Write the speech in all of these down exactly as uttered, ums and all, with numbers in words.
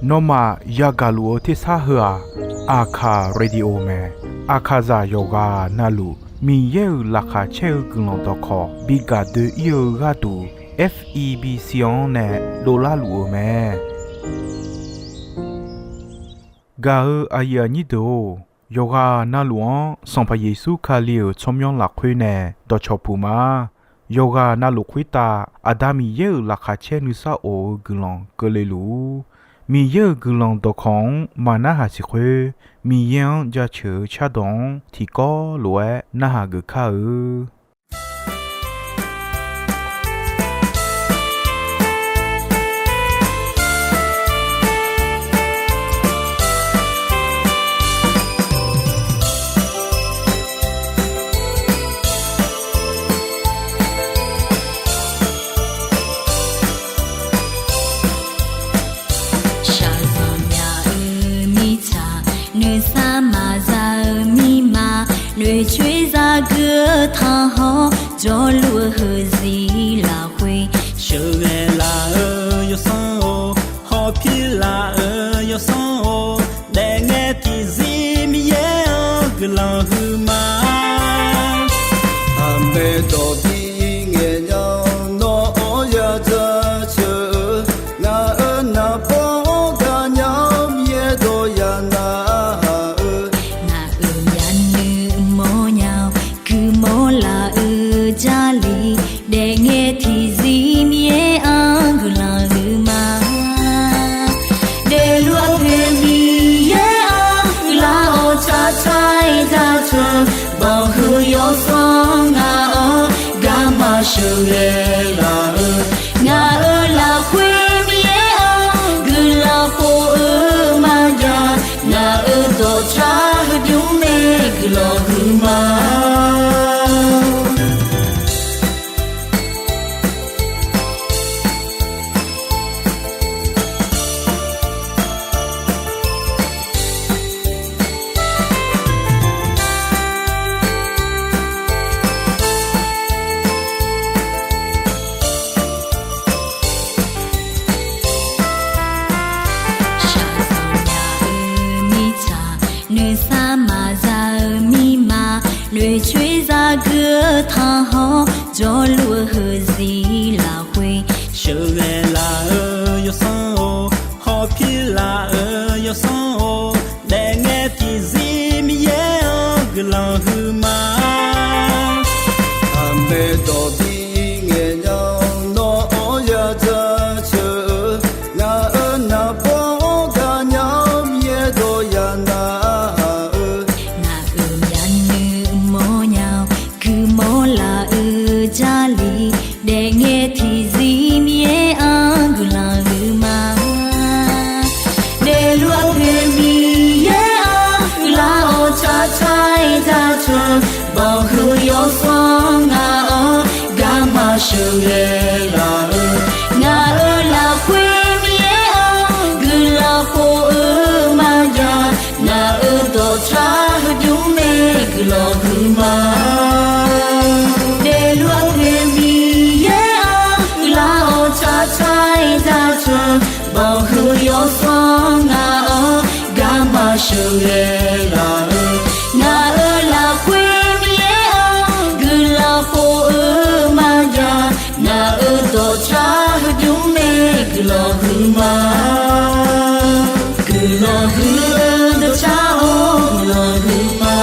Nawmaf yagaq luf-eu tersar heu-aq, Aqkaq Radio mae. Aqkaqzaq yawqghaq navluf Miqyaer-euq laqkhaq caer-eu guiqlanq dawqkawq bi gaq doe-ir-eu gharduq, F E B C-anr nae dovlar luf-eu mae. Gaq-eu aqyuif aqnyir deuq-or, yawqghaq navluf-anr Sanqpaq Yeqsur Kali-euq tsawrmyanr lafkhoer nae dawqcawq puq ma. Yawqghaq navluf khoertav Aqda Miqyaer-euq laqkhaq caer nuisar of-eu guiqlanq keuvle luf-ur. Miqyaer-euq guiqlanq dawqkawq-anr maqnarhaq siq khoer, Miqyaer-anr jaceuq-eu cardawq-anr tiqkawv lof-aer narhaq geuf kar-eu. Shaqzanq myaq-euq mirtsaq, nuisar maqza-eu mirma, noeqcoer zagui-eu tanqhawr, jawrluf-eu heuzir lafkhoer, sheuqghae laf-euq yawsanr-or, hawpir laf-euq yawsanr-or, daefngae tiqzir Miqyaer-anr guiqlanq huiqma. Aqmaeq dawq bi ngaeq nya-awr nawr-anr ya jaceuq-eu, ngaq-euq naqbawr-anr gaqnya-awr Miqyaer dawq ya narhaq-eu, ngaq-euq yanuiv mawrnya-awr guiqmawr laf-eu Jarlif, daefngae tiqzir Miqyaer-anr guiqlanq huiqma. Daefluf-eu poeq Miqyaer-anr guiqlanq-awr tsaqtsaq-aer jaceuq, banqhuiq yawsanr ngaq-anr garma sheuqghae laf-eu, ngaq-euq lafkhoer Miqyaer-anr guiqlanq khof-eu maqjav, ngaq-euq dawqtsaq heudymr nae guiqlanq huiqma. Shaqzanq myaq-euq mirtsaq, nuisar maqza-eu mirma, noeqcoer zagui-eu tanqhawr, jawrluf-eu heuzir lafkhoer, sheuqghae laf-euq yawsanr-or, hawpir laf-euq yawsanr-or, daefngae tiqzir Miqyaer-anr guiqlanq huiqma. Aqmaeq dawq bi ngaeq nya-awr nawr-anr ya jaceuq-eu, ngaq-euq naqbawr-anr gaqnya-awr Miqyaer dawq ya narhaq-eu, ngaq-euq yanuiv mawrnya-awr guiqmawr laf-eu Jarlif, daefngae tiqzir Miqyaer-anr guiqlanq huiqma. Daefluf-eu poeq Miqyaer-anr guiqlanq-awr tsaqtsaq-aer jaceuq, banqhuiq yawsanr ngaq-anr garma sheuqghae laf-eu, ngaq-euq lafkhoer Miqyaer-anr guiqlanq khof-eu maqjav, ngaq-euq dawqtsaq heudymr nae guiqlanq huiqma. Daefluf-eu poeq Miqyaer-anr guiqlanq-awr tsaqtsaq-aer jaceuq, banqhuiq yawsanr ngaq-anr garma sheuqghae laf-eu, ngaq-euq lafkhoer Miqyaer-anr guiqlanq khof-eu maqjav, ngaq-euq dawqtsaq heudymr nae guiqlanq huiqma. Guiqlanq huiq-eu dawqtsaq-or, guiqlanq huiqma.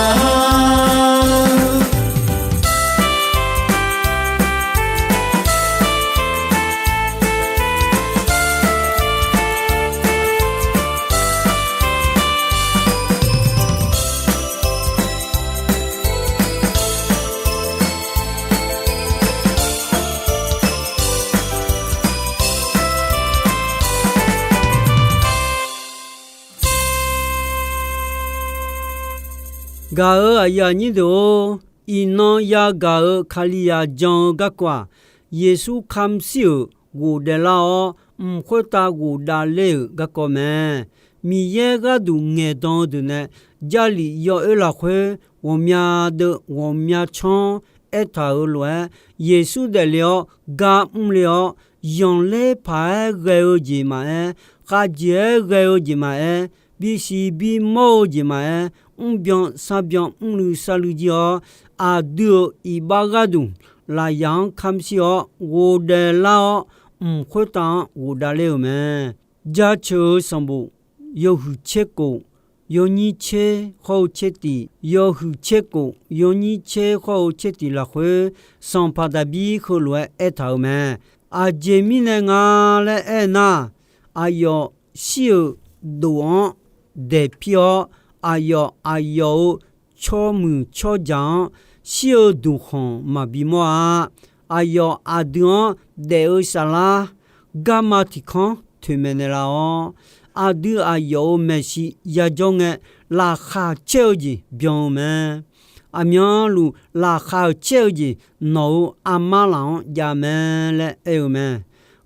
Gaq-euq aqyuif aqnyir deuq-or, iqnan yagaq-euq Kalizaq jan-eu garkawv-aq, Yeqsur kamq shir-euq ghofdaef lar-awr, mq khoertav ghofdav ler-euq garkawv mae. Miqyaer gharduq ngaeqdan-eu deuq nae Jarlif yawoer lafkhoer ghawqmya deuv ghawqmya canr aertaq-euq lof-aer, Yeqsur daefle-awr gar mrle-awr, yanqler paq-aer ghae-eu jeq maqaer, khavjeq-aer ghae-eu jeq maqaer, bisiq bimawr-eu jeq maqaer, mrbyan sarbyan mrluiv sarluiv jir-awr, aqdui-euq iqbax gharduq lafyaq-anr kamr shir-awr ghofdaef lar-awr, mq khoertav-anr ghofdav ler-euq mae. Jaceuq-euq sanqbof yawhuiq tser kof, yawnyir tser hawr-eu tser tiq, yawhuiq tser kof, yawnyir tser hawr-eu tser tiq lafkhoer, sanqpaq Daqbir heulof-aer aertaq-euq mae. Aqjeq mirnae nga laer aernar, aqyawf shir-euq dof-anr daeqpir-awr, aqyawf aqyawf-euq tsawrmuiq tsawrjaq-anr shir-eu duqkhanq maqbi mawr-a. Aqyawf aqdui-anr daef-eu saflar garma tiq kanr toeqmaeq naeqlaf-awr, aqdui aqyawf-euq maeqshi yajawr ngae, laqkhaq caer-eu jeq byan-eu mae. Aqmyanluf laqkhaq-euq caer-eu jeq nawq-euq armar laf-anr jav mae laer aer-eu mae.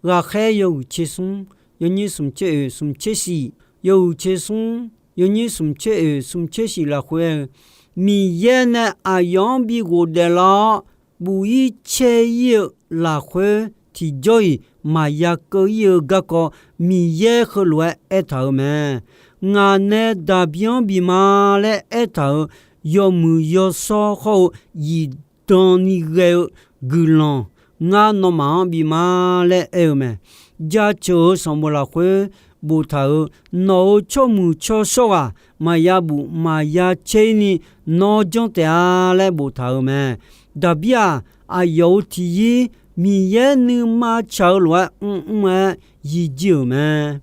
Ghaqkhaer yawhuiq tser smr, yawnyir smq tser oeq smq tser shiq, yawhuiq tser smr, yawnyir smq tser oeq smq tser shiq lafkhoer aer-eu, Miqyaer nae aqyawf-anr bi ghofdaef lar-awr, buf-ir caer-ir-eu lafkhoer tiqjawr-iq maqya keuv-ir-eu garkawv, Miqyaer heulof-aer aertaq-euq mae. Ngaq nae Daqbir-anr bif ma laer aertaq-euq yawmuiq yawshawr hawr-eu zifdan ni ghae-eu guiqlanq ngar nawmaf-anr bif ma laer aer-eu mae. Jaceuq-euq sanqbof lafkhoer boftaq-euq, nawq-euq tsawrmuiq tsawrshawr ghaq maqya buf maqya caer-ir ni nawr janr taef-a laer boftaq-euq mae. Daqbir-aq, aqyawf-euq tiqyir Miqyaer nuima tsaq-eu lof-aer mrmr-aer yijir-euq mae.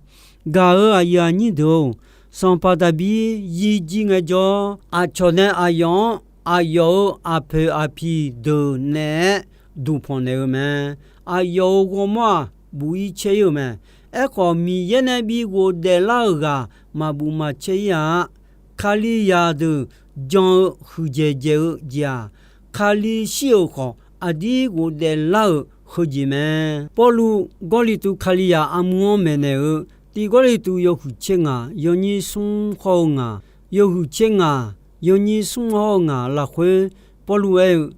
Gaq-euq aqyuif aqnyir deuq-or, sanqpaq Daqbir yijir ngaejawr, aqcawq nae aqyawf-anr aqyawf-euq aqpoeq aqpiq deuq naeq-aer duqpanq naeq-eu mae. Aqyawf-euq ghawrmawr-aq, buf-ir caer-ir-euq mae. Aerkhawf, Miqyaer nae bi ghofdaef lar-euq ghaq maqbuf maqcaer-ir-a. Kalizaq deuq jan-eu huiqdzaeq dzaeq-eu jeq-aq, Kali shir-euq khawf, aqdir ghofdaef lar-euq heujeq mae. Pawrluv Gawrliqtu Kalizaq armur-anr maeqnaeq-eu, tiq Gawrliqtu yawhuiq tser ngaq, yawnyir smr hawr-eu ngaq, yawhuiq tser ngaq, yawnyir smr hawr-eu ngaq lafkhoer, Pawrluv aer-eu,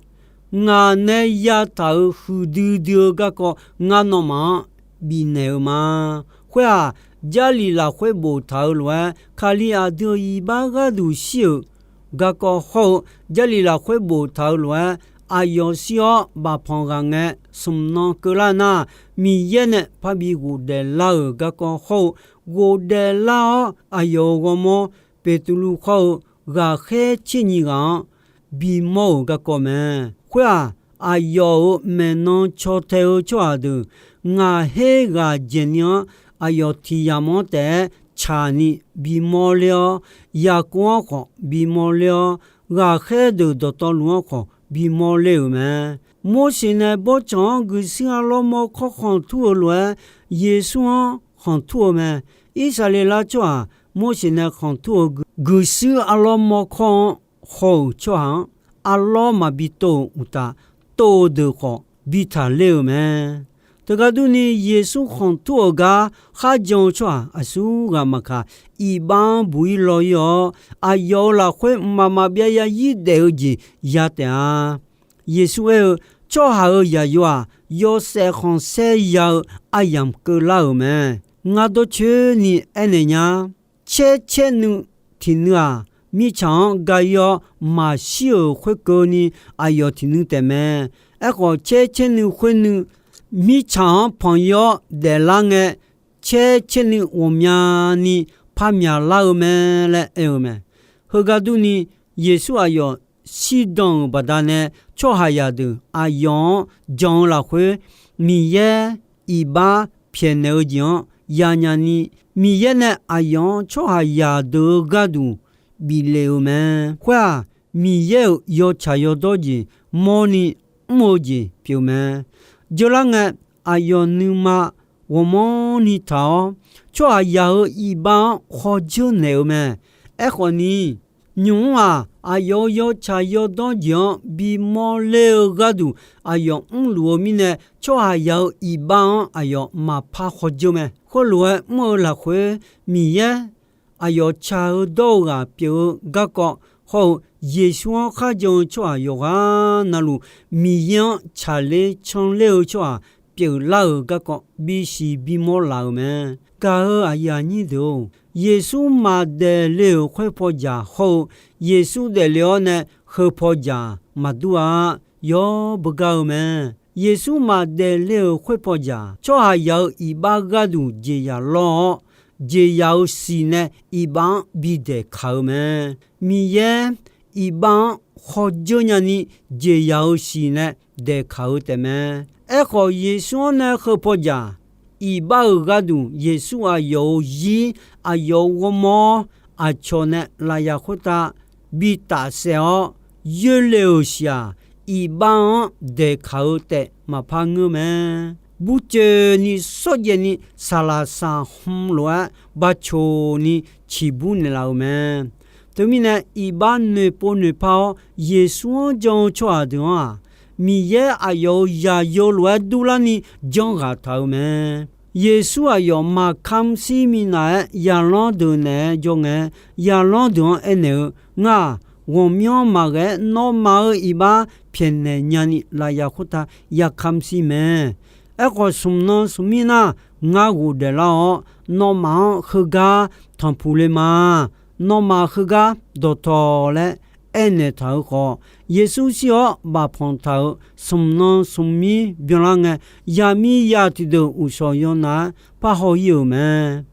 Ngaq nae yataq-euq huiqdui dui-eu garkawv ngar nawmaf-anr bifnaeq-eu ma. Khoer-aq, Jarlif lafkhoer boftaq-eu lof-aer, Kali aqdui-euq iqbax gharduq shir-euq garkawv hawr-eu, Jarlif lafkhoer boftaq-eu lof-aer, aqyawf shir-awr bafpanq ghaq ngae, smq nan keuvlar nar, Miqyaer nae parbi ghofdaef lar-euq garkawv hawr-eu, ghofdaef lar-awr aqyawf-euq ghawrmawr Beqtuvluv khawr-eu ghaqkhaer tser nyiq ghaq-anr bimawr-euq garkawv mae. Khoer-aq, aqyawf-euq maeqnan caw tae-eu tsawrhaq deuq ngaq her ghaq dzaeqni-anr aqyawf tiq yamq-anr taef-aer tsaqni bimawr ler-awr, Yaqkov-anr khawf bimawr ler-awr, ghaqkhaer deuq dawqtawvluf-anr khawf bimawr ler-euq mae. Morseq nae bawrtsanq-anr guiqshuir arlawr mawrkawr khanqtur-eu lof-aer, Yeqsur-anr khanqtur-eu mae. Irsaqleqlav tsawrhaq Morseq nae khanqtur-eu guiqshuir arlawr mawrkawr-anr haw-euq tsawrhaq-anr, arlawr maqbi tov-euq uqtaf, tov-eu deuq khawf bi taqler-euq mae. Teugar durni, Yeqsur khanqtur-euq gar kharjan-eu tsawrhaq aqsur ghaq maqkaq, iqbax-anr buq-ir law-ir-awr, aqyawf-euq lafkhoer mqmaq maqbyav yarzir daef-eu jeq ya taef-a. Yeqsur aer-eu, Tsawrhaq-euq yaqyo-aq, yawshaef khanqsaer ya-eu aryamq keuvlar-euq mae. Ngar dawrcoeni aernaeq nya. Caer caer nuiv tiq nuiv-aq, mirtsaq-anr ga-ir-awr maqshir-euq khoerkeuvni, aqyawf tiq nuiv taef mae. Aerkhawf, caer caer nuiv khoer nuiv mirtsaq-anr panq-ir-awr daeflar ngae, caer caer nuiv ghawqmyani par myaqlar-eu mae laer aer-eu mae. Heugar durni, Yeqsur aqyawf shirdan-euq baqdanae, tsawrhaqzaq deuq aqyawf-anr jan-eu lafkhoer, Miqyaer iqbax pyaeqnaeq-eu jeq-anr yanya ni, Miqyaer nae aqyawf-anr tsawrhaqzaq deuq-eu gharduq bif le-eu mae. Khoer-aq, Miqyaer-euq yawtsaq yawdawr jeq mawrni mr-eu jeq pyeuf mae. Dzeurlar ngae, aqyawf nuima ghawqmanrni taq-awr, tsawrhaqzaq-euq iqbax-anr khawdzeur naeq-eu mae. Aerkhawf ni, nymq-mr-aq, aqyawf-euq yawtsaq yawdawr jeq-anr bimawr ler-eu gharduq aqyawf mrluf-eu mirnae, tsawrhaqzaq-euq iqbax-anr aqyawf maqpar khawdzeur mae. Khoerlof-aer mr-eu lafkhoer, Miqyaer aqyawf tsaq-eu dawr-eu ghaq pyeuf-eu garkawv hawr-eu, Yeqsur-anr kharjan-eu tsawrhaq yawqghaq navluf, Miqyaer-anr tsaqler canler-eu tsawrhaq pyeuflar-euq garkawv bisiq bimawr laf-euq mae. Gaq-euq aqyuif aqnyir deuq-or, Yeqsur maqdaef le-euq khoerpaw jaq hawr-eu, Yeqsur daefle-awr nae heupaw jaq maqdur-a. Yawr beugar-eu mae. Yeqsur maqdaef le-euq khoerpaw jaq, tsawrhaqzaq-euq iqbax gharduq jeqzaq lawr-awr, jeqzaq-euq siq nae iqbax-anr bidaeq kaq-eu mae. Miqyaer iqbax-anr khawdzeur nyani jeqzaq-euq siq nae daeqkaq-eu taefmae. Aerkhawf, Yeqsur-anr nae heupaw jaq, iqbax-euq gharduq Yeqsur aqyawf-euq zir, aqyawf-euq ghawrmawr, aqcawq nae lafyaq khoertav bi tafsaef-awr, yoerle-euq siq-aq, iqbax-anr daeqkaq-eu taef maqpar ngeur mae. Burcoeni sawrjaev ni saqlaq saqhmq lof-aer bacawq ni ciqbur naeqlaf-euq mae. Teumirnae, iqbax noeqpov noeqpar-awr Yeqsur-anr jan-eu tsawrhaq deuq-anr-aq, Miqyaer aqyawf-euq zaqyo lof-aer durlarni janrghaq taq-euq mae. Yeqsur aqyawf maqkamq shir minav-aer zaqlanr deuq naeq-aer jawr ngae, zaqlanr deuq-anr aernaeq-eu, Ngar-aq, ghawqmyanr maqghae-aer nawmaf-euq iqbax pyaeqnaeq nyani lafyaq khoertav yakamq shir mae. Aerkhawf, smq nan smq mir nar, ngar ghofdaef lar-awr, nawmaf-anr heugar tanqpuq le ma. Nawmaf heugar dawqtawq laer aernaeq taq-euq khawf, Yeqsur shir-awr bafpanq taq-euq smq nan smq mir byanlar ngae, zaqmiqzaq tiqdeuq uqshawq yawnav-aer parhaw ir-euq mae.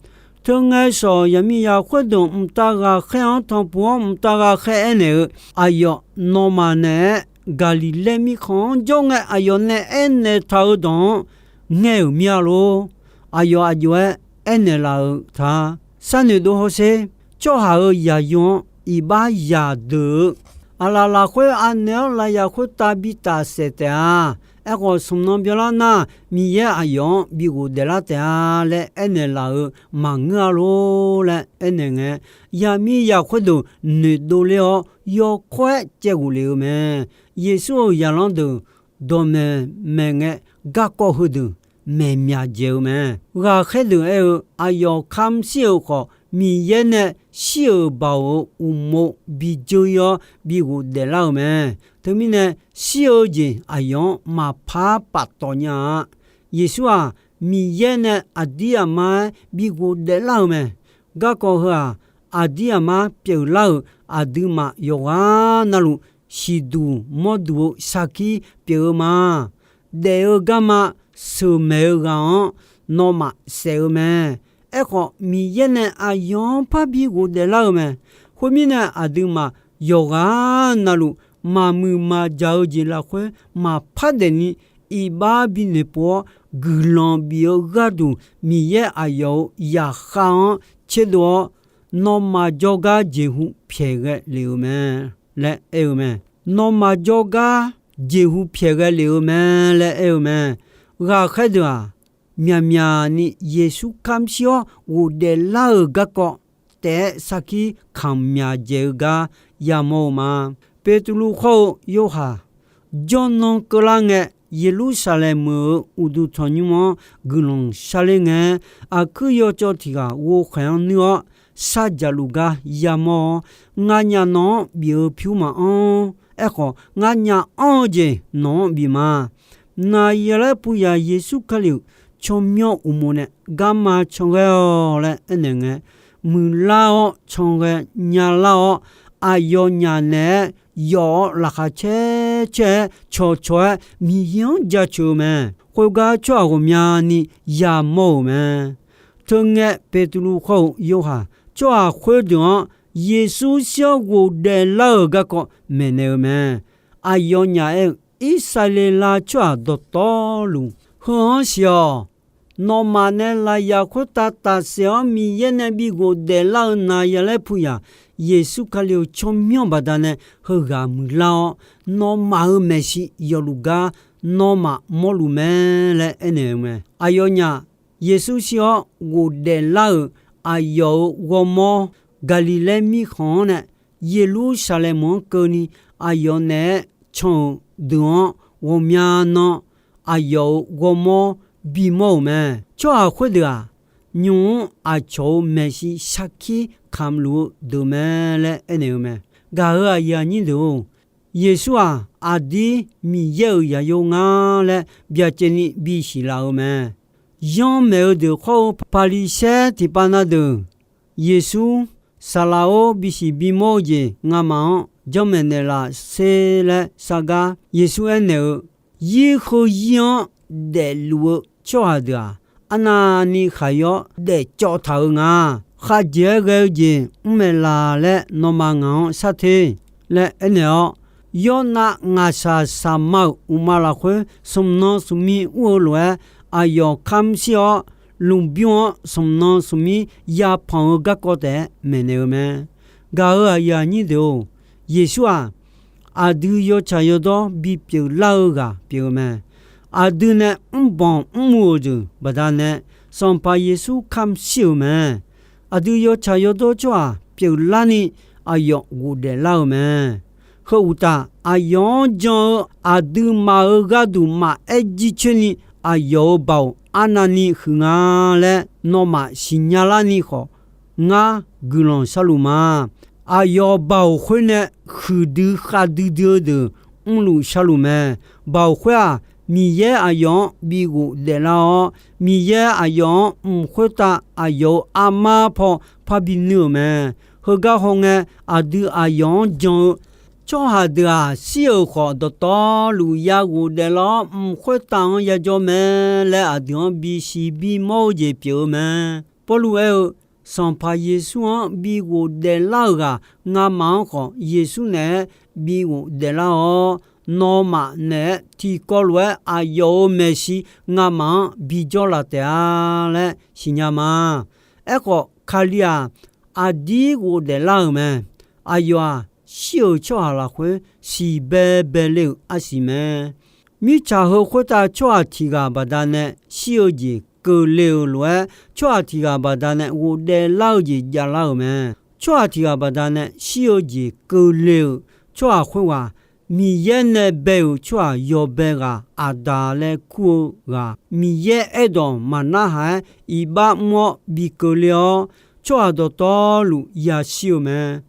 Teungae shawq zaqmiqzaq khoerdeuq mqtav ghaqkhaer-anr tanqpuq-awr mqtav ghaqkhaer aernaeq-eu, Aqyawf nawmaf naeq-aer Gaqliqlaer mirkhanq-anr jawr ngae, aqyawf nae aernaeq taq-eu dawq-anr ngaer-euq mir-a lor. Aqyawf aqjox-aer aernaeq laf-euq ta. Sharnoeq dov hawsher. Tsawrhaq-euq zaqyo-anr iqbax zaqdeuq-eu, aqlaf lafkhoer anaeq-awr lafyaq khoertav bi tafsaef taef-a. Aerkhawf, smq nan byanlar nar, Miqyaer aqyawf-anr bi ghofdaef lar taef-a laer aernaeq laf-euq maqngeur-a lor laer aernaeq ngae, zaqmiqzaq khoerdeuq noeqdov ler-awr yawkawr-aer caevghof lef-eu mae. Yeqsur-euq zaqlanr deuq dawqmaeq maeq ngae, garkawv heudeuq maeq myaq dzaeq-eu mae. Ghaqkhaer deuq aer-eu, Aqyawf kamq shir-euq khawf, Miqyaer nae shir-euq baoq-euq uqmov bi dzeur ir-awr bi ghofdaef lar-euq mae. Teumirnae, shir-eu jeq aqyawf-anr maqpar paftawf nya-a. Yeqsur-aq, Miqyaer nae aqdir aqmar-aer bi ghofdaef lar-euq mae. Garkawv heu-aq, aqdir aqmar pyeuflar-euq aqduimaf yawqghaq navluf siqduq mawrduq-eu sarkir pyeuf-eu ma. Daef-eu garma sheuqmaeq-eu ghaq-anr nawmaf saef-eu mae. Aerkhawf, Miqyaer nae aqyawf-anr parbi ghofdaef lar-eu mae. Khoermirnae, aqduimaf yawqghaq navluf maqmuiq maqjaq-eu jeq lafkhoer maqpar daefni, iqbax bi noeqpov-awr guiqlanq bif-eu gharduq Miqyaer aqyawf-euq zaqkhav-anr tserdov-awr, nawmaf jawrgar jeqhu pyaeq ghae lef-eu mae laer aer-eu mae. Nawmaf jawrgar jeqhu pyaeq ghae lef-eu mae laer aer-eu mae. Ghaqkhaer deuq-aq, myaqmyaq ni Yeqsur kamq shir-awr ghofdaef lar-euq garkawv taef-aer sarkir kamq myaq dzaeq-eu gar yamawr-eu ma. Beqtuvluv khawr-eu Yorhaq jawrnan keuvlar ngae, Yeqlursaqlaeq meuq-euq uqduq tanqnymr-anr guiqlanq sharler ngae, aqkuir yawcawv tiq ghaq ghovkhaeq-anr nuir-awr, shardzaq luf gar yamawr-awr, Nganyaf nawq-anr bif-eu pyur maqanr. Aerkhawf, nganyaf anr-eu jeq nawq-anr bif ma. Naqyaqlaer puqyaq Yeqsur Kali-euq tsawrmyanr uqmov nae garma can ghae-awq laer aernaeq ngae, muiqlar-awr can ghae nyalar-awr, aqyawfnyaf naeq-aer yawf-awr laqkhaq caer caer-aer cawqcawq-aer Miqyaer-anr jaceuq-eu mae. Khoergar tsawrhaq ghawqmyani yamawr-euq mae. Teungae Beqtuvluv khawr-eu Yorhaq tsawrhaq khoerdeuq-anr Yeqsur shir-awr ghofdaef lar-euq garkawv maeqnaeq-eu mae. Aqyawfnyaf aer-eu, Irsaqleqlav tsawrhaq dawqtawvluf, heu-anr siq-awq. Nawmaf nae lafyaq khoertav tafsaef-awr Miqyaer nae bi ghofdaef lar-eu Naqyaqlaer puqyaq Yeqsur Kali-euq tsawrmyanr baqdanae heughaq muiqlar-awr, nawmaf-euq maeqshi yawfluf gar nawmaf mawrluf mae laer aernaeq-eu mae. Aqyawfnyaf Yeqsur shir-awr ghofdaef lar-euq aqyawf-euq ghawrmawr Gaqliqlaer mirkhanq-anr nae Yeqlursaqlaeq meuq-anr keuvni aqyawf naeq-aer can-euq deuq-anr ghawqmya nan aqyawf-euq ghawrmawr bimawr-euq mae. Tsawrhaq khoerdeuq-aq, nymq-mr aqcawq-euq maeqshi sarkir kamq luf-eu deuq mae laer aernaeq-eu mae. Gaq-euq aqyuif aqnyir deuq-or, Yeqsur-aq, aqdir Miqyaer-euq zaqyo nga laer byacaevni bisiq laf-eu mae. Yanmaeq-eu deuq khawr-eu Paqliqsaer tiqpav na deuq, Yeqsur, saqlaq-or, bisiq bimawr-eu jeq ngamaf-anr janrmaeq naeqlaf sher laer sar gar, Yeqsur aernaeq-eu, Zir heu zir-anr daefluf-eu tsawrhaq deuq-aq, arnavni khaqyawr daefcawv taq-eu nga. Khavjeq-aer ghae-eu jeq mr maeqlaf laer nawmaf ngaq-anr sar te laer aernaeq-awr, yawrnav ngaqshaq saqma-euq uqma lafkhoer smq nan smq mi ur-eu lof-aer, aqyawf kamr shir-awr, lmqbymr-anr smq nan smq mir yapanq-eu garkawv taef-aer maeqnaeq-eu mae. Gaq-euq aqyuif aqnyir deuq-or, Yeqsur-aq, aqdui yawtsaq yawdawr bipyeuf lar-eu ghaq pyeuf-eu mae. Aqdui nae mrbanq mrmuiq-euq deuq baqdanae, Sanqpaq Yeqsur kamr shir-euq mae. Aqdui yawtsaq yawdawr tsawrhaq pyeuflarni aqyawf ghofdaef lar-eu mae. Heu uqtaf, aqyawf-anr jan-eu aqduimaf-euq gharduq maqaer jircoer ni, aqyawf-euq baoq arnavni huiq nga laer nawmaf siqnya larni khawf, ngar guiqlanq sharluf ma. Aqyawf baoq khoer nae huiqdui khavdui dui-eu deuq mrluf sharluf mae. Baoq khoer-aq, Miqyaer aqyawf-anr bighofdaef lar-awr, Miqyaer aqyawf-anr mq khoertav aqyawf-euq armar paw parbi nuir-euq mae. Heugar hawngae, aqdui aqyawf-anr jan-eu tsawrhaq deuq-aq, shir-euq khawf dawqtawvluf ya ghofdaef lar-awr, mq khoertav-anr yajawr mae laer aqdui-anr bisiq bimawr-eu jeq pyeuf-eu mae. Pawrluv aer-eu, Sanqpaq Yeqsur-anr bi ghofdaef lar-euq ghaq ngamaf-anr khawf, Yeqsur naeq-aer bi ghofdaef lar-awr, nawmaf naeq-aer tiqkawv lof-aer aqyawf-euq maeqshi ngamaf-anr bijawr laf taef-a laer siqnya ma. Aerkhawf, Kali-aq, aqdir ghofdaef lar-euq mae. Aqyawf-aq, shir-euq tsawrhaq lafkhoer siqbae bae le-euq arsiq mae. Mirtsaq heu khoertav tsawrhaq tiq ghaq baqdanae shir-eu jeq keuvle-euq lof-aer, tsawrhaq tiq ghaq baqdanae ghofdaef lar-eu jeq javlar-euq mae. Tsawrhaq tiq ghaq baqdanae shir-eu jeq keuvle-euq tsawrhaq khoerghaq, Miqyaer nae bae-euq tsawrhaq yawbae ghaq Aqdaq laer kur-eu ghaq, Miqyaer aerdawq maqnarhaq-aer iqbax mr-awr bi keuvle-awr, tsawrhaq dawqtawvluf yashir-eu mae.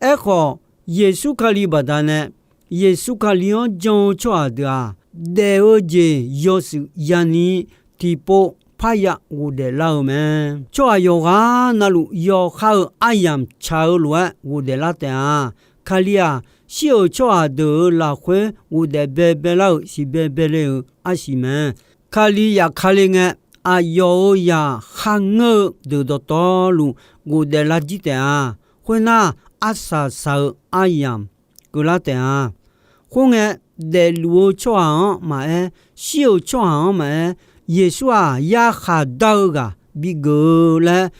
Aerkhawf, Yeqsur Kali baqdanae, Yeqsur Kali-anr jan-eu tsawrhaq deuq-aq, daef-eu jeq yawshuif yani tiqpov parya ghofdaef lar-eu mae. Tsawrhaq yawqghaq navluf yawkhav-eu aryamq tsaq-eu lof-aer ghofdaef lar taef-a. Kali-aq, shir-euq tsawrhaq deuq-euq lafkhoer ghofdaef baebae lar-euq siqbae bae le-euq arsiq mae. Kali yaf Kali ngae, aqyawf-euq zaq kharngeur-eu deuq dawqtawvluf ghofdaef lar jir taef-a. Khoernar, arsaq saq-eu aryamq keuvlar taef-a. Khoerngae, daefluf-eu tsawrhaq-anr maqaer, shir-euq tsawrhaq-anr maqaer, Yeqsur-aq, yarkhaq dar-eu ghaq bigeuf-eu laer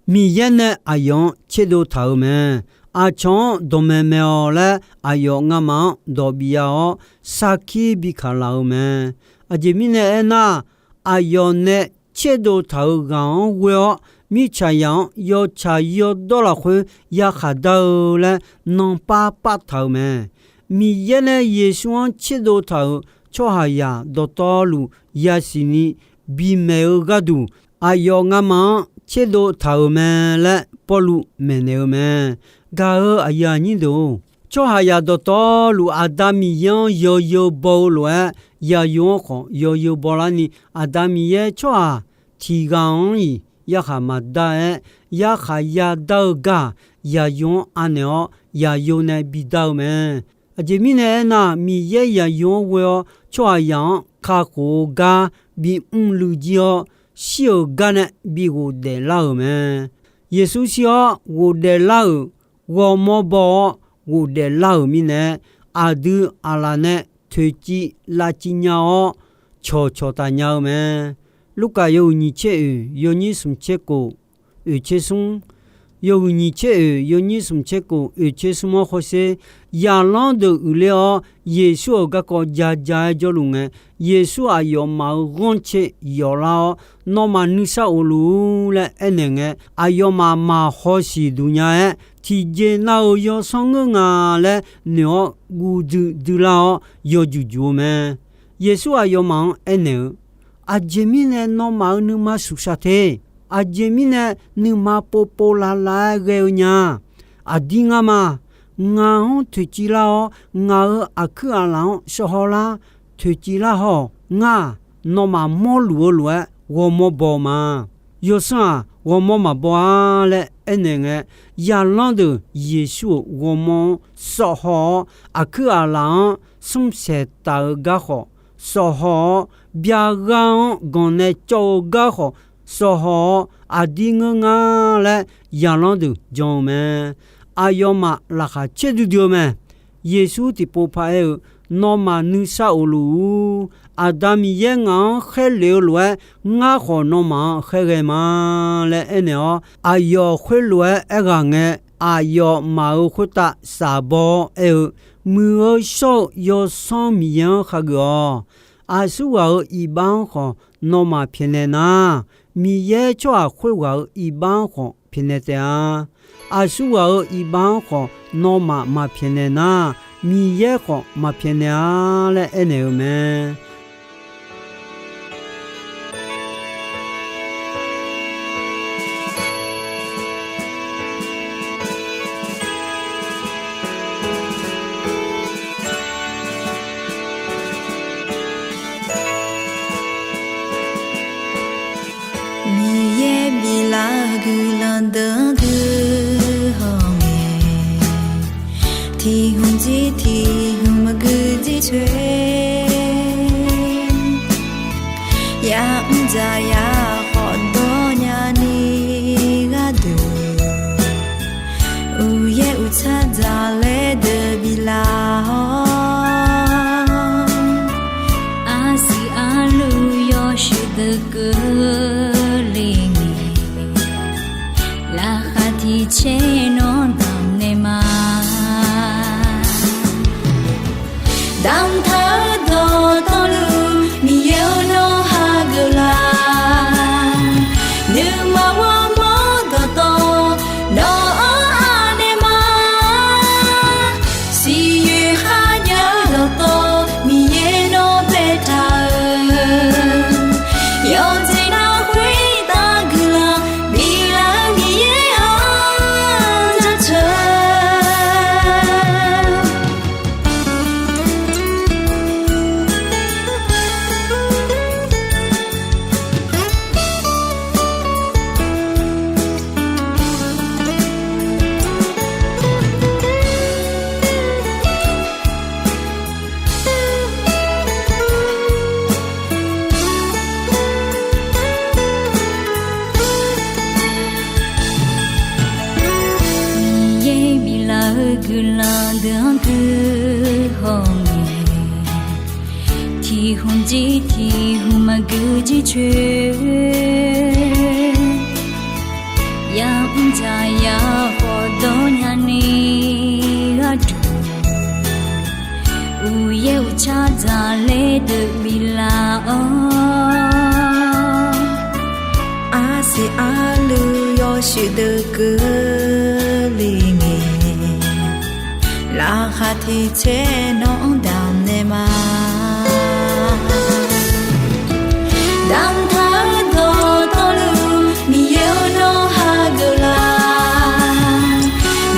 Miqyaer nae aqyawf-anr tserdov taq-euq mae. Aqcawq-anr dawqmaeq maeq-awq laer aqyawf ngamaf-anr dawq bif ya-awr, sarkir bi kaq laf-eu mae. Aqjeq mirnae aernar, aqyawf nae tserdov taq-euq ghaq-anr ghoe-awr, mirtsaqzaq-anr yawtsaq yawdawr lafkhoer yarkhaq dar-eu laer nanpar pav taq-euq mae. Miqyaer nae Yeqsur-anr tserdov taq-euq tsawrhaqzaq dawqtawvluf yasiq ni bimaeq-eu gharduq, aqyawf ngamaf-anr tserdov taq-euq mae laer Pawrluv maeqnaeq-eu mae. Gaq-euq aqyuif aqnyir deuq-or, tsawrhaqzaq dawqtawvluf Aqda Miqyaer-anr yawzeu baw-eu lof-aer, zaqyo-anr khawf yawzeu baw larni, Aqda Miqyaer tsawrhaq tiq ghaq-anr-iq yarkhaq maqdar-aer, yarkhaq yadar-eu gar-aq, zaqyo-anr anaeq-awr zaqyo nae bidar-eu mae. Aqjeq mirnae aernar, Miqyaer zaqyo-anr ghoe-awr tsawrhaqzaq-anr kakhof-eu gar bimr luiv jir-awr, shir-euq gar nae bi ghofdaef lar-euq mae. Yeqsur shir-awr ghofdaef lar-euq, ghawrmawr baw-awr ghofdaef lar-euq mirnae, aqdui aqlaf nae toeqciv lavciv nya-awr, cawqcawq taf nya-eu mae. Lurkaf yawhuiq nyiq tser oeq, yawnyir smq tser kof, oeq tser smr. Yawhuiq nyiq tser oeq, yawnyir smq tser kof, oeq tser smr-anr hawsher. Zaqlanr deuq uiqler-awr, Yeqsur-euq garkawv ja ja-aer jawrluf ngae, Yeqsur aqyawfmaf-euq ghanrcae yawflar-awr, nawmaf nuisar of luf-ur laer aernaeq ngae, aqyawfmaf maqhaw siq duq nya-aer, tiqjeq nav-euq yawsanr ngeur nga laer noeq-awr guv duidui lar-awr yawjuq juq-eu mae. Yeqsur aqyawfmaf-anr aernaeq-eu, Aqjeq mirnae nawmaf-euq nuima suqshaq te? Aqjeq mirnae nuima povpov lavlav-aer ghae-eu nya? Aqdir ngar ma. Ngaq-anr toeqciv lar-awr, ngaq-euq aqkuir aqlaf-anr shawr hawr lar. Toeqciv lar haw-awq. Ngar-aq, nawmaf mawrluf-eu lof-aer ghawrmawr baw ma. Yawsanr-aq, ghawrmawr maqbaw-ar laer aernaeq ngae, zaqlanr deuq Yeqsur-euq ghawrmawr-anr sawf haw-awr, aqkuir aqlaf-anr smr saeq taf-eu gar khawf sawf haw-awr, byaghaq-anr ganq nae cawv-eu gar khawf sawf haw-awr, aqdir ngeur nga laer zaqlanr deuq jan-eu mae. Aqyawfmaf laqkhaq caerdui dui-eu mae. Yeqsur tiqpov paraer-eu, Nawmaf nuisar of luf-ur. Aqda Miqyaer ngaq-anr khaerlef-eu lof-aer, ngar khawf nawmaf-anr khaerghae ma laer aernaeq-awr, aqyawf khoerlof-aer aerghaq ngae, aqyawfmaf-euq khoertav shafbaw-awr aer-eu, Muiq-eu shawr-eu Yawsanr Miqyaer-anr khageuf-awq. Aqsurghaq-euq iqbax-anr khawf nawmaf pyaeqnaeq nar, Miqyaer tsawrhaq khoerghaq-euq iqbax-anr khawf pyaeqnaeq taef-a. Aqsurghaq-euq iqbax-anr khawf nawmaf maqpyaeqnaeq nar, Miqyaer khawf maqpyaeqnaeq-a laer aernaeq-eu mae. Miqyaer biflaf-eu guiqlanq deuq-anr guihaw ngae, tiq hmq jir tiq hmq maqgui jir coer, ya'mr dzaq ya khawf dawr nyani gharduq, uqyaer uqtsar dzaqlaer deuq biflaf-awr, arsiq arluv yawshuif deuq keuvle ngae, laqkhaq tiq caer nawr damq naeq ma. Damq taq-eu dawqtawvluf Miqyaer-or nawr hageuf laf, nuima ghawrmawr dawqtawv nawq-anr anaeq ma. Siqyoeq kharjav-eu dawqtawv Miqyaer nawr baetaq-euq, yawqjeq nar khoertav guiqlanq biflaf-eu Miqyaer-anr jaceuq. Miqyaer biflaf-eu guiqlanq deuq-anr guihaw ngae, tiq hmq jir tiq hmq maqgui jir coer, ya'mr dzaq ya khawf dawr nyani gharduq, uqyaer uqtsar dzaqlaer deuq biflaf-awr, arsiq arluv yawshuif deuq keuvle ngae, laqkhaq tiq caer nawr-anr damq naeq ma. Damq taq-eu dawqtawvluf Miqyaer-or nawr hageuf laf,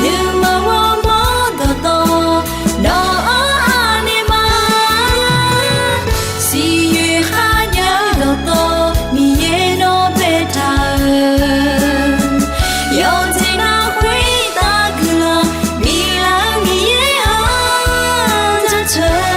nuima ghawrmawr dawqtawv nawq-anr anaeq ma. Siqyoeq kharjav-eu dawqtawv Miqyaer nawr baetaq-euq, yawqjeq nar khoertav guiqlanq biflaf-eu Miqyaer-anr jaceuq.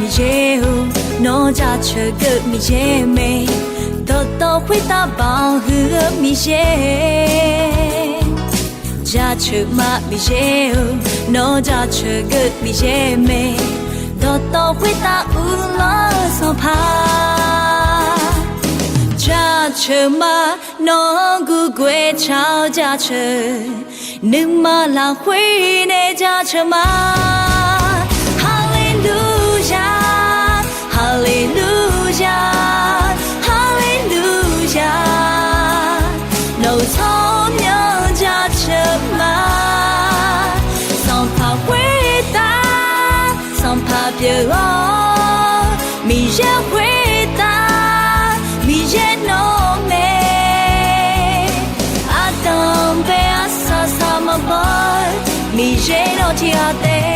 Miqyaer-or, nawr jaceuq geuv Miqyaer mae, dawqtawv khoertav baoq huiq-eu Miqyaer. Jaceuq ma Miqyaer-or, nawr jaceuq geuv Miqyaer mae, dawqtawv khoertav uvlanr-eu Sanqpaq. Jaceuq ma, nawq-anr gurguaev tsaq-awr jaceuq, nuima lafkhoer nae jaceuq ma. Haleluya, haleluya, haleluya. Nawq-euq tsawrmyanr jaceuq ma. Sanqpaq khoertav, Sanqpaq pyeuf-awr, Miqyaer khoertav, Miqyaer nawr mae. Ardanq bae arsaq saq maqbaw-eu, Miqyaer nawr tiqghaq taef.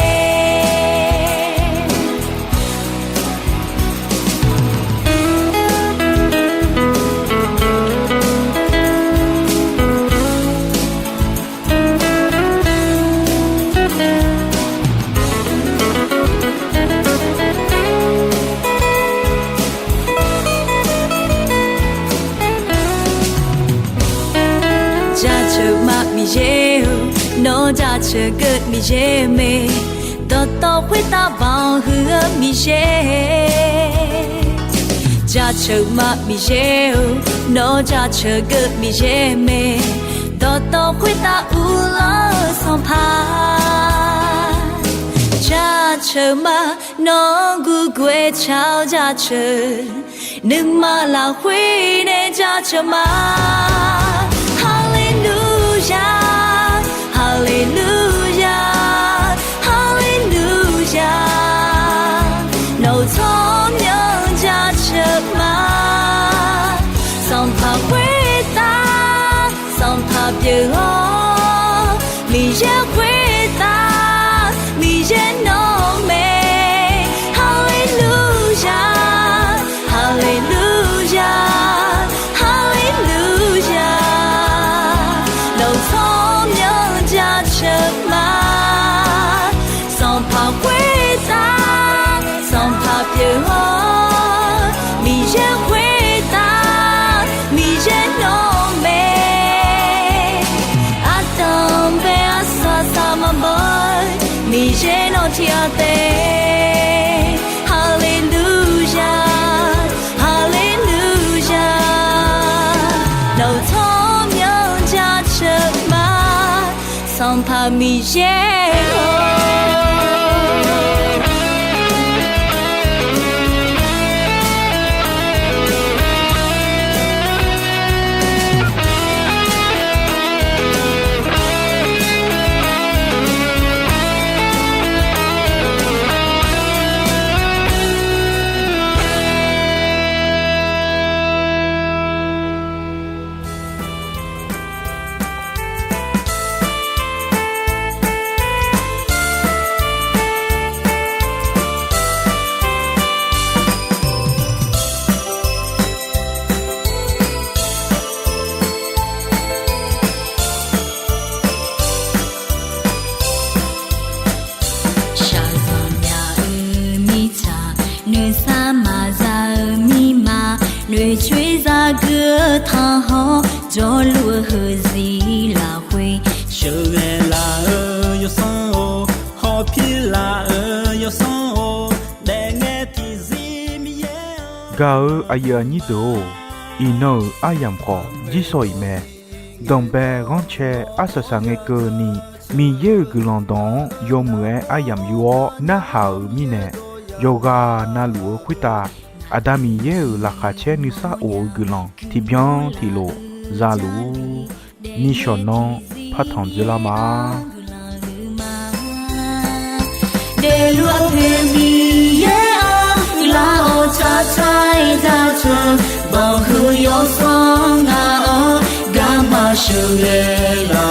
Jaceuq ma Miqyaer-or, nawr jaceuq geuv Miqyaer mae, dawqtawv khoertav baoq huiq-eu Miqyaer. Jaceuq ma Miqyaer-or, nawr jaceuq geuv Miqyaer mae, dawqtawv khoertav uvlanr-eu Sanqpaq. Jaceuq ma, nawq-anr gurguaev tsaq-awr jaceuq, nuima lafkhoer nae jaceuq ma. Haleluya, haleluya, haleluya. Nawq-euq tsawrmyanr jaceuq ma. Sanqpaq khoertav, Sanqpaq pyeuf-awr, Miqyaer khoertav, Miqyaer nawr mae. Haleluya, haleluya, haleluya. Nawq-euq tsawrmyanr jaceuq ma. Sanqpaq khoertav, Sanqpaq pyeuf-awr, Miqyaer khoertav, Miqyaer nawr mae. Ardanq bae arsaq saq maqbaw-eu, Miqyaer nawr tiqghaq taef. Haleluya, haleluya. Nawq-euq tsawrmyanr jaceuq ma. Sanqpaq Miqyaer-or. Shaqzanq myaq-euq mirtsaq, noeqsar maqza-eu mirma, noeqcoer zageuf-eu tanqhawr, jawrluf-eu heuzir lafkhoer, sheuqghae laf-euq yawsanr-or, hawpir laf-euq yawsanr-or, daefngae tiqzir Miqyaer-or. Gaq-euq aqyuif aqnyir deuq-or, iqnan-euq aryamq khawf jirsawq iq mae. Danqbae ghanrcae arsaq saq ngae keuvni, Miqyaer-euq guiqlanq dawq-anr yawmuiq-aer aryamq yur-awr narhaq-euq mirnae, yawqghaq na luf-eu khoertav, Aqda Miqyaer-euq laqkhaq caer nuisar of-eu guiqlanq tiqbyan tiqlof za luf-ur. Nishawq nanr partanq dzeurlar ma. Daefluf-eu Miqyaer-anr guiqlanq-awr tsaqtsaq-aer jaceuq, banqhuiq yawsanr ngaq-anr garma sheuqghae la